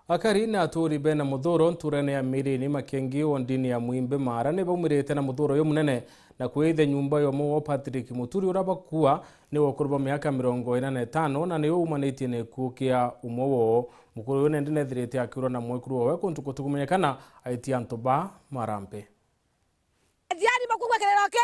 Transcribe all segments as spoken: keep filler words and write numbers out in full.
Akari na aturi bena muthuro nturene ya Mirini Makengi wondini ya Mwimbi Mara ni baumirite na muthuro uyu munene na kwithia nyumba ya umwe wao Patrick Muturi uria bakua ni wa ukuru bwa miaka mirongo ina na itano na ni umanitie na gikuu kia umwe wao. Mukuru uyu nende nethirite akiurwa na mwekuru wawe kuntu kutikumenyekana aitia antu ba marambi. Ajiari bakugwa kiriro kiu.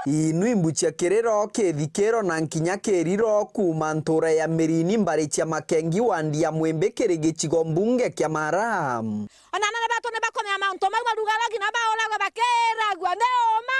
Inu imbu cia kiriro kithikiro na nkinya kiriro kuuma ntura ya Mirini mbari cia Makengi wandi ya Mwimbi kiri gicigo mbunge kia Mara. Ona anene betu ni bakomea mauntu mau, barugaragia na bauragwa bakiragua ni uma.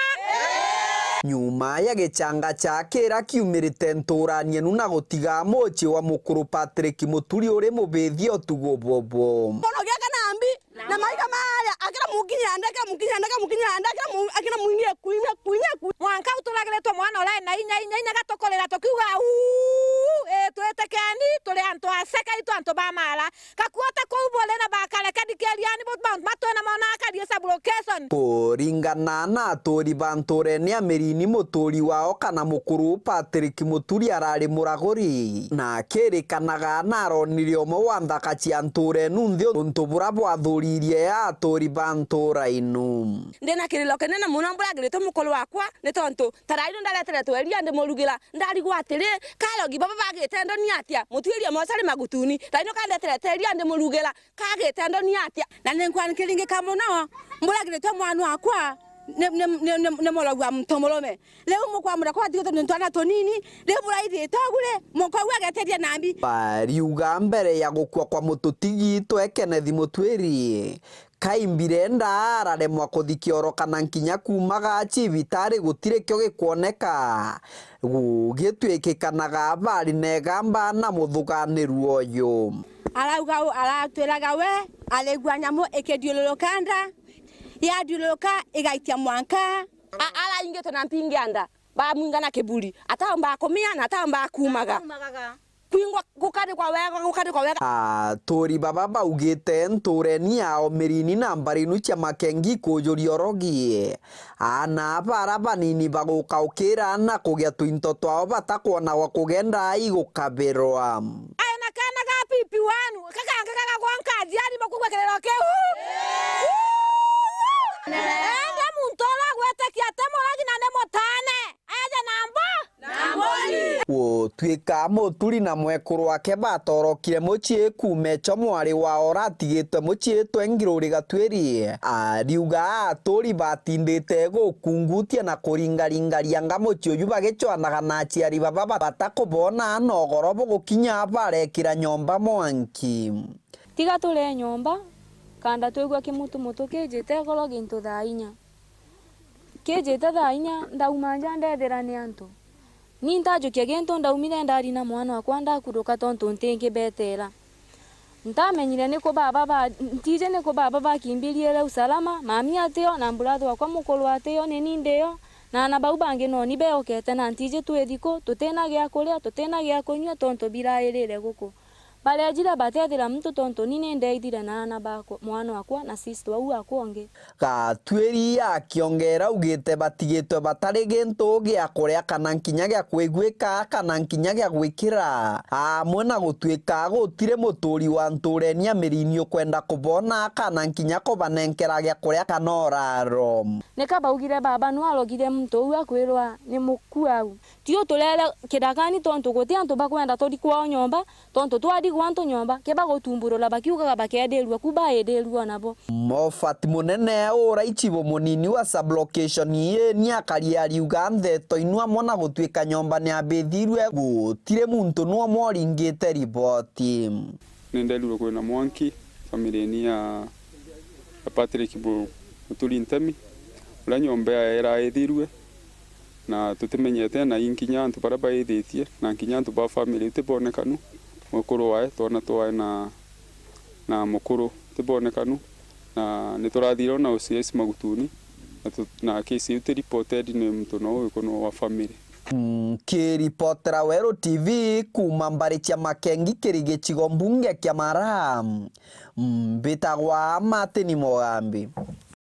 Nyuma ya gicanga ca kira kiumirite nturani enu na gutiga mucii wa mukuru Patrick Muturi uri mubithia utugo bobo. Bono giaka na mbi, na maiga maria, akira mukinya nda, akira mukinya nda, akira mukinya nda, akira mu-, akira muingi kuinya, kuinya, kuinya. Mwanka uturagiritwe mwana uria ena inya, inya, inya gatukurira tukiuga, "Uu, ii, twitikeni, turi antu aceke, itu antu ba Mara." Kakuote kuu buri na bakare, kadi keriani, bo mauntu matwena mona akari sub location. Kuringana na aturi ba nturene ya Mirini, muturi wao kana mukuru Patrick Muturi arari muraguri, na akirikanaga na aronire umwe wa nthaka cia nturene nthi untu bura bwathuririe aturi ba ntura inu. Ndina kiriro kinene muno mburagiritwe mukuru wakwa, ni tontu taraino ndareteretwe iria ndimurugira, ndarigwa atiri, karogi baba bagite ndoni atia, mutuiria mocari magutuni, taraino kandeterete iria ndimurugira, kagite ndoni atia? Na ni nkwanikiri ngi ka muno, mburagiritwe mwana wakwa ni, ni, ni, ni, ni murogu wa muntu murume. Riu mukwamura kwatigitwe ni twana tunini, riu buraithite ugu ri, mukogu ageteria nambi. Bariuga mbere ya gukua kwa mututigi twe Kenneth Mutwiri, Kaimbirenda araremwa kuthikia oro kana nkinya kuumaga cibitari gutiri kio gikwoneka, gugitwikikanaga bari na igamba na muthuganiru uyu. Arauga u-, aratwiraga we arigua nyamu ikidiururuka nda, yadiururuka igaitia mwanka. A-, araingitwe na mpingi ya nda, bamwinga na kiburi, ataombaga kumia na ataombaga kuumaga. Kuumagaga. Kwingwa gukarikwa wega, gukarikwa wega. Aturi baba baugite ntureni yao Mirini na mbari inu cia Makengi kujuria urogi. Aana bara banini bagukaukira na kugia twinto twao batakwona gwa kugenda igukabirwa. Aina kana ga pipi wanu, kakange gaga gwa nkaji, ari bakugwa kiriro kiu. Ende muntu ura gwitikia ati murogi na ni mutane. Aja na mbo? Na mboni. Gutwika Muturi na mwekuru wake batorokire mucii kuuma echo mwari wao uratigitwe mucii twe Ngiruri Gatwiri, ariuga aturi batindite gukungutia na kuringaringa rianga mucii uju bagicwanaga na aciari baba batakubona na ugoro bugukinya barekira nyomba mwanki. Tiga turie nyomba, kanda twigua kimutumutu kijite igoro gintu thaa inya. Kijite thaa inya, ndauma nja ndethira ni antu. Ni ntajukia gintu, ndaumire ndari na mwana wakwa ndakuruka tontu ntingibeteera. Ntamenyire niku baba ba, ntiji niku baba bakimbiriire usalama, mami atio, na mburathi wakwa mukuru atio, ni ni ndiyo, na aana bau bangi noni beokete, na ntiji twithi ku, tutina gia kuria, tutina gia kunyua tontu birairire guku. Barejire batethira muntu tontu ni ni ndeithire na aana bakwa, mwana wakwa na sister wau wakwa ungi. Gatwiri akiongera augite batigitwe batari gintu gia kuria kana nkinya gia kwiguika kana nkinya gia gwikira, amwe na gutwika gutiri muturi wa ntureni ya Mirini ukwenda kubona kana nkinya kubanenkera gia kuria kana uraro. Nika baugire baba nu arogire muntu uu akwirwa ni mukuu au. Tio turere kirakani tontu guti antu bakwenda turi kwao nyomba, tontu twarigwa antu nyomba, kiba gutumburura bakiugaga bakendirua ku baidirua nabo. Moffat Munene, uraichi bo munini wa sub-location ii, ni akari ariuga ntheto inu amwe na gutwika nyomba ni abithirue, gutiri muntu nu umwe uringite riboti. Ni nderirwe kwina mwanki family-ini ya, ya Patrick Bu-, Muturi Ntemi, uria nyomba yae iraithirue, na tutimenyete na i nkinya antu baria baithitie, na nkinya antu ba family itibonekanu, mwekuru wae, twana twae na, na mukuru itibonekanu, na niturathire na O C S Magutuni, na tu-, na case iu ti reported ni muntu no uriku no wa family. Nkiripotera Weru T V kuuma mbari cia Makengi kiri gicigo mbunge kia Mara, mbitagwa Martin Mugambi.